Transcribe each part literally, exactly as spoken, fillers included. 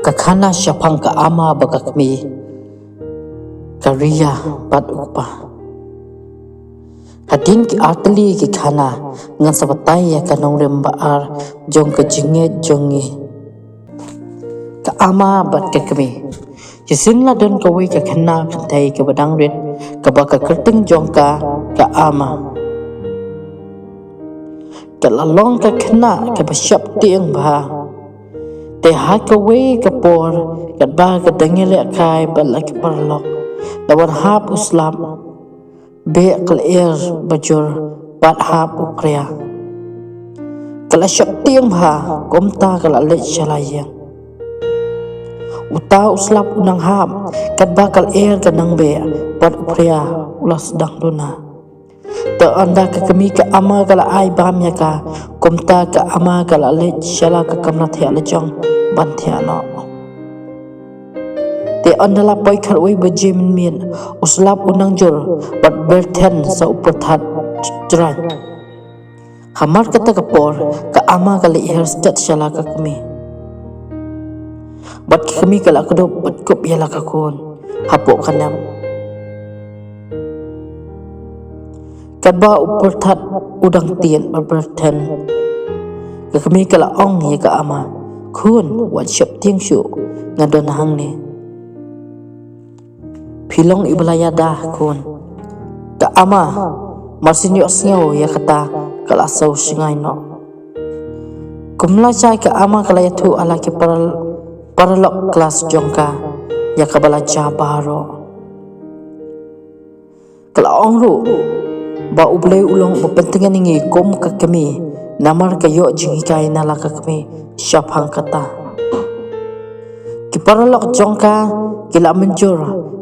Ka khana shaphang ka ama bad ka kmie, ka Ria bad u kpa. Hadien ki artylli ki khana, ngan sa batai ïa ka nongrim ba ar jong ka jingngeit jong ngi. Ka ama bad ka kmie. Shisien la don kawei ka khynnah kynthei kaba dang rit, kaba ka kyrteng jong ka, ka Ama. Ka la long ka khynnah kaba sheptieng bha. Te ha kawei ka por, katba ka dang ïalehkai bad la ki paralok, la wan hap u slap. Beh ka lyer bajur bad hap u phria. Ka la sheptieng bha, kumta ka la leit sha la ïing. Uta u slap u nang hap, katba ka lyer ka nang beh bad u phria u la sdang duna. Te ynda ka kmie ka ama ka la ai bam ïa ka, kumta ka ama ka la leit sha la ka kamra thiah lajong ban thiah noh. Te ynda la poi khatwei baje mynmiet, u slap u nang jur bad byrthen sa u pyrthat jraiñ. Hamar kata ka por, ka ama ka la hiar stet sha la ka kmie. Bad ka kmie ka la kdup bad kup ïa la ka khun hapoh ka nem. Katba u pyrthat u dang tied bad byrthen, ka kmie ka la ong ïa ka ama, khun, wat sheptieng shuh, nga don hangne. Phi long iba la ïada khun. Ka ama, mar shu ïohsngew ïa kata, ka la sngewsih noh. Kumba la jia ka ama ka la ïathuh ha la ki para, paralok klas jong ka ïa kaba la jia baroh. Ka la ong ruh ba U Blei u long uba pyntngen ïa ngi kum ka kmie, namar ka ïoh jinghikai na la ka kmie shaphang kata. Ki paralok jong ka ki la mynjur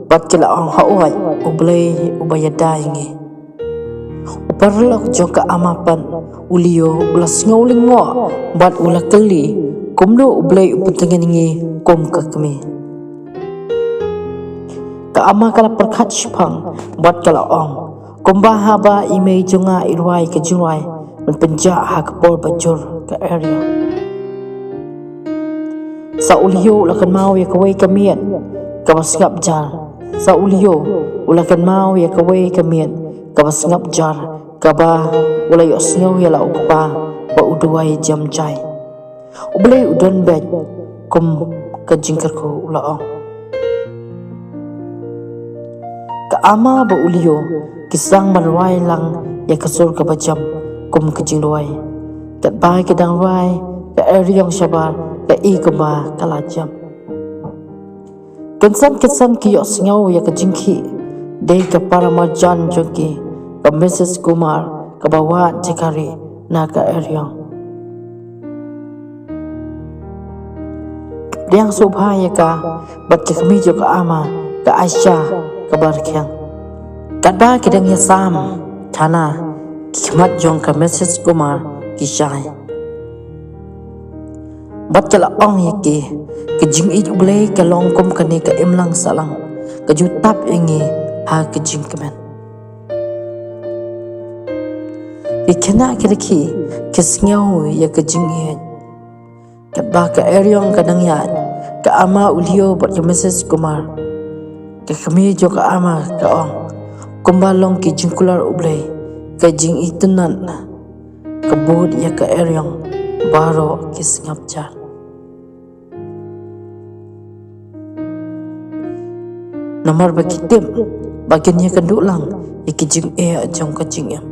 bad ki la ong, haoid, U Blei uba ïada ïa ngi. U paralok jong ka ama pat, u Leo, u la sngew lyngngoh bad u la kylli, kumno U Blei u pyntngen ïa ngi kum ka kmie. Ka ama ka la pyrkhat shaphang bad ka la ong, kumba haba i mei jong nga i rwai ka jingrwai ban pynjah ha ka por bajur ka eriong. Sa u Leo u la kynmaw ïa kawei ka miet kaba sngap jar. Sa u Leo u la kynmaw ïa kawei ka miet kaba sngap jar, kaba u la ïohsngew ïa la u kpa ba u duwai jam jai. U Blei u don beit kum ka jingkyrkhu, u la ong. Ka ama bad u Leo ki sdang ban rwai lang ïa ka sur kaba jam kum ka jingduwai. Katba ki dang rwai, ka eriong shabar ka i kumba ka la jam. Kynsan kynsan ki ïohsngew ïa ka jingkhih, dei ka para marjan jong ki, ka Missus Kumar, kaba wad jaka rieh na ka eriong. Pdiang sngewbha ïa ka bad ka kmie jong ka ama, ka Aisha, kaba rkhiang. Katba ki dang ïasam khana, ki khmat jong ka Missus Kumar ki shai. Bad ka la ong ïa ki, ka jingïeit U Blei ka long kum kane ka imlang sahlang, ka ju tap ïa ngi ha ka jingkmen. Ki khynnah ki rkhie ki sngew ïa ka jingïeit. Katba ka eriong ka dang ïaid, ka ama, u Leo bad ka Missus Kumar, ka kmie jong ka ama, ka ong, kumba long ki jingkular U Blei, ka jingitynnad ka bud ïa ka eriong, baroh ki sngap jar. Namar ba ki tip ba kin ïakynduh lang ïa ki jingeh jong ka jingim.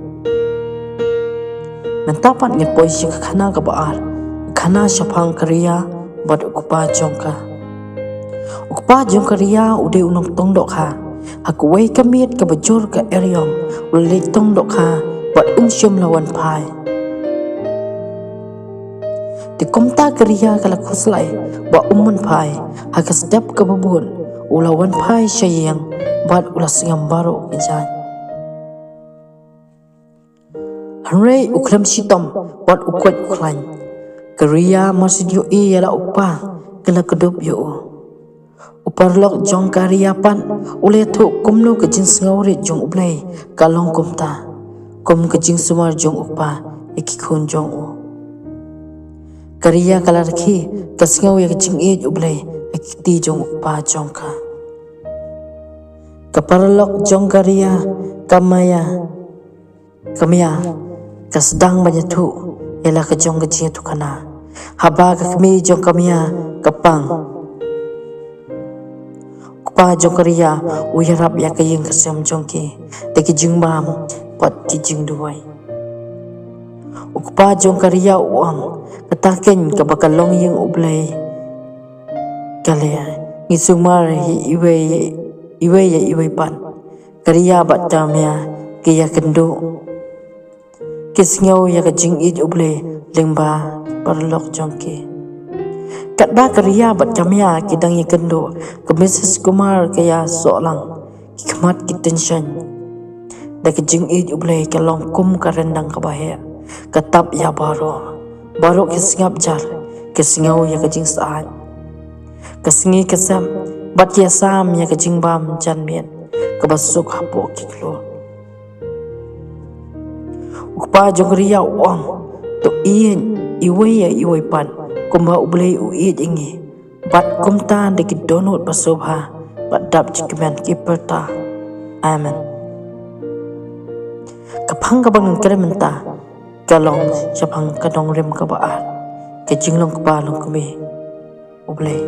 Mynta pat ngin poi sha ka khana kaba ar, ka khana shaphang ka Ria bad u kpa jong ka. U kpa jong ka Ria u dei u nongtong dohkha. Ha kawei ka miet kaba jur ka eriong, u la leit tong dohkha bad um shym la wan phai. Te kumta ka Ria ka la khuslai ba um wan phai, ha ka step kaba bud u la wan phai sha ïing bad u la sngap baroh ki jaiñ. Hynrei u khlem shitom bad u koit u khlaiñ, ka Ria mar shu ïohi ïa la u kpa, ka la kdup ïa u. U paralok jong ka Ria pat u la ïathuh kumno ka jingsngewrit jong U Blei ka long kumta, kum ka jingsumar jong u kpa ïa ki khun jong u. Ka Ria ka la rkhie, ka sngew ïa ka jingïeit U Blei ha ki kti jong u kpa jong ka. Ka paralok jong ka Ria, ka Maya, ka Mia, ka sdang ban ïathuh ïa la ka jong ka jingïathuhkhana. Haba ka kmie jong ka Mia ka pang, u kpa jong ka Ria u ïarap ïa ka ïing ka sem jong ki da ki jingbam bad ki jingduwai. U kpa jong ka Ria u ong, kata keiñ kaba ka longïing U Blei ka leh, ngi sumar hi iwei, iwei ïa iwei pat. Ka Ria bad ka Mia ki ïakynduh. Ki sngew ïa ka jingïeit U Blei lyngba ki paralok jong ki. Katba ka Ria bad ka Mia ki dang ïakynduh, ka Misis Kumar ka ïasoh lang, ki khmat ki tyngshaiñ. Da ka jingïeit U Blei ka long kum ka ryndang kaba heh, ka tap ïa baroh. Baroh ki sngap jar, ki sngew ïa ka jingsyaid. Ka sngi ka sep, bad ki ïasam ïa ka jingbam janmiet kaba suk hapoh ki khlur. U kpa jong ka Ria u ong, to ïeit iwei ïa iwei pat kumba U Blei u ïeit ïa ngi, bad kumta da ki dohnud basngewbha bad dap jingkmen, ki pyrta, Amen. Ka phang kaba ngin kren mynta ka long shaphang ka nongrim kaba ar, ka jinglong kpa long kmie U Blei.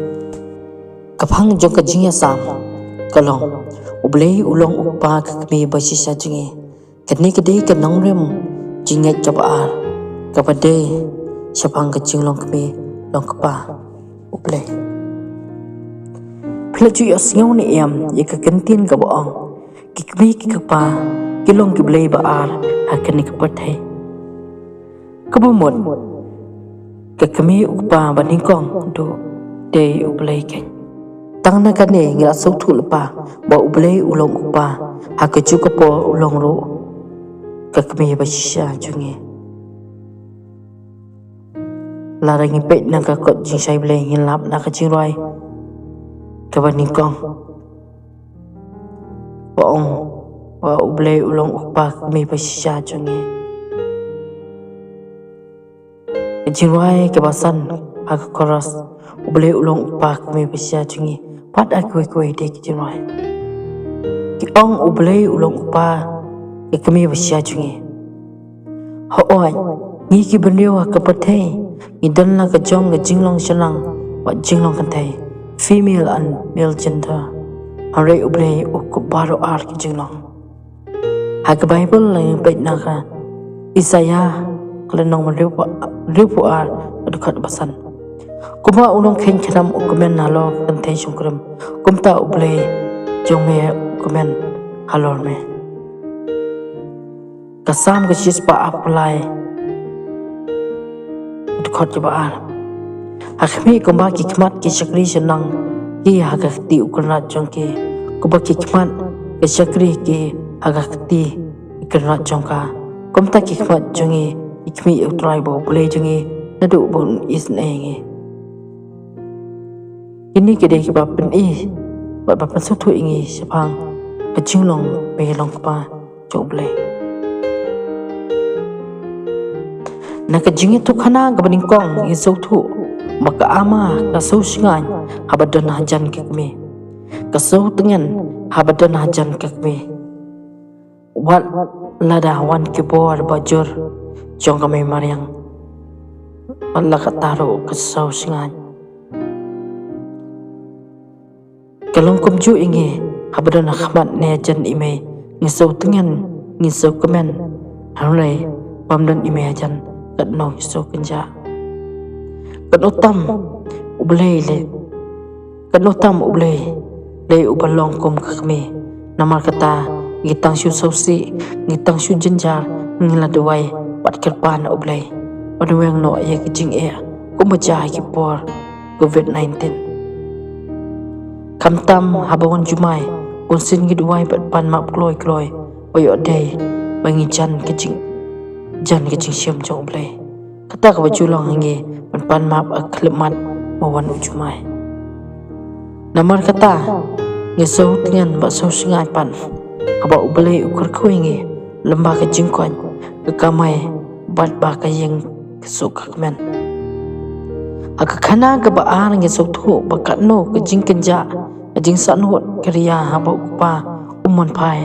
Ka phang jong ka jingïasam ka long, U Blei u long u kpa ka kmie bashisha jong ngi. Kane ka dei ka nongrim jingngeit kaba ar kaba dei shaphang ka jinglong kmie long kpa U Blei. Phi la ju ïohsngew ne em ïa ka kyntien kaba ong, ki kmie ki kpa ki long ki blei ba ar ha kane ka pyrthei? Kaba mut, ka kmie u kpa ba nyngkong duh dei U Blei keiñ. Tang na kane ngi la sngewthuh lypa ba U Blei u long u kpa, ha kajuh ka por u long ruh ka kmie bashisha jong ngi. Lada ngi peit na ka kot jingshai Blei, ngin lap na ka jingrwai kaba nyngkong ba ong ba U Blei u long u kpa ka kmie bashisha jong ngi. Ka jingrwai kaba san ha ka chorus, U Blei u long u kpa ka kmie bashisha jong ngi. Pat ha kiwei kiwei de ki jingrwai ki ong U Blei u long u kpa ka kmie bashisha jong ngi. Hooid, ngi ki bynriew ha ka pyrthei ngi don la ka jong ka jinglong shyllangh bad jinglong kynthei, female and male gender. Hynrei U Blei u kup baroh ar ki jinglong. Ha ka Baibl la ngi peit na ka Isaïah ka lynnong hynriewphew ar, ka dkhot ba san. Kumba u nongkheiñ khnam u kmen halor ka kynthei shongkurim, kumta U Blei jong me u kmen halor me. Ka Salm ka shispah arphew lai, ka dkhot kaba ar. Ha khmih, kumba ki khmat ki shakri shyllangh ki ha ka kti u kynrad jong ki, kumba ki khmat ki shakri ki ha ka kti u kynrad jong ka, kumta ki khmat jong ngi ki khmih ïa U Trai ba U Blei jong ngi naduh ba un isynei ïa ngi. Kine ki dei kiba pyni bad ba pynsngewthuh ïa ngi shaphang ka jinglong ba ngi long kpa jong U Blei. Na ka jingïathuhkhana kaba nyngkong ngi sngewthuh ba ka Ama ka sngewshngaiñ haba don hajan ka kmie. Ka sngewtngen haba don hajan ka kmie. Wat lada wan ki bor ba jur jong ka mei mariang, wat la katta ruh ka sngewshngaiñ. Ka long kumjuh ïa ngi, haba don ha khmat ne hajan i mei, ngi sngewtngen, ngi sngewkmen. Hynrei bym don i mei hajan, katno ngi sngewkynjah. Katno tam U Blei leh, katno tam U Blei leh uba long kum ka kmie. Namar kata ngi tang shu sngewsih, ngi tang shu jynjar, ngi la duwai bad kyrpad na U Blei ban weng noh ïa ka jingeh kumba jia ha ki por Covid nineteen. Khamtam haba wan jumai, bunsien ngi duwai bad pan map kloi kloi, ba ïoh dei ba ngi jan ka jing, jan ka jingshem jong U Blei. Kata kaba ju long ha ngi ban pan map ha ka khyllipmat ba wan u jumai. Namar kata ngi sngewtngen bad sngewshngaiñ pat haba U Blei u kyrkhu ïa ngi lyngba ka jingkoit, ka kamai bad ba ka ïing ka suk ka kmen. Ha ka khana kaba ar ngi sngewthuh ba katno ka jingkynjah, ka jingsahnud ka ria haba u kpa um wan phai,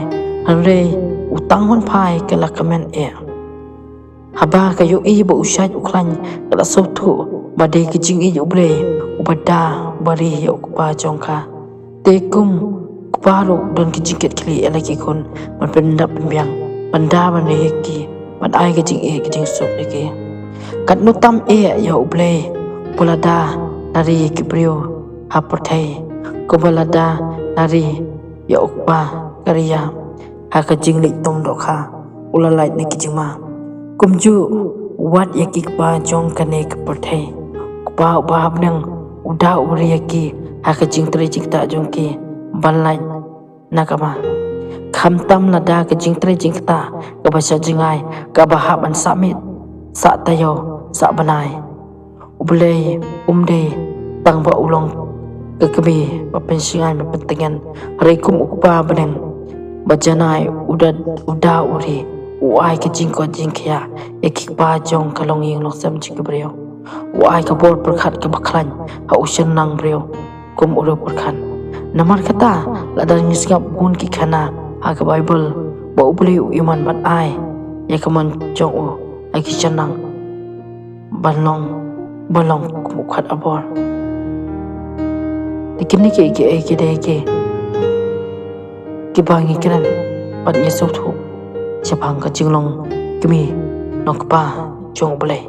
hynrei u tang wan phai ka la kmen eh. Haba ka ïohi ba u shait u khlaiñ, ka la sngewthuh ba dei ka jingïeit U Blei uba da uba ri ïa u kpa jong ka. Te kum u kpa ruh u don ka jingkitkhlieh ïa la ki khun ban pyndap pynbiang, ban da ban ri ïa ki, ban ai ka jingïeit ka jingsuk ïa ki. Katno tam eh ïa U Blei ba la da la ri ïa ki briew ha pyrthei, kumba la da la ri ïa u kpa ka ria ha ka jingleit tong dohkha, u la lait na ki jingma. Kumjuh wat ïa ki kpa jong kane ka pyrthei, u Kpa uba ha bneng u da u ri ïa ki ha ka jingtrei jingktah jong ki ban lait na ka ma. Khamtam lada ka jingtrei jingktah kaba shah jngai, kaba hap ban sah miet, sah taïew, sah bnai, U Blei um dei tang ba u long ka kmie ba pynshngaiñ ba pyntngen, hynrei kum u Kpa bneng ba janai, u da, u da u ri, u ai ka jingkoit jingkhiah ïa ki kpa jong ka longïing longsem jong ki briew. U ai ka bor pyrkhat kaba khlaiñ ha u shynrang briew kum u riewpyrkhat. Namar kata, lada ngi sngap bun ki khana ha ka Baibl ba U Blei u ïaman ban ai ïa ka mon jong u ha ki shynrang ban long, ban long kum u khatarbor. Te kine kiei kiei ki dei ki, kiba ngi kren bad ngi sngewthuh shaphang ka jinglong kmie long kpa jong U Blei.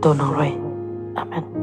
To nang roi. Amen.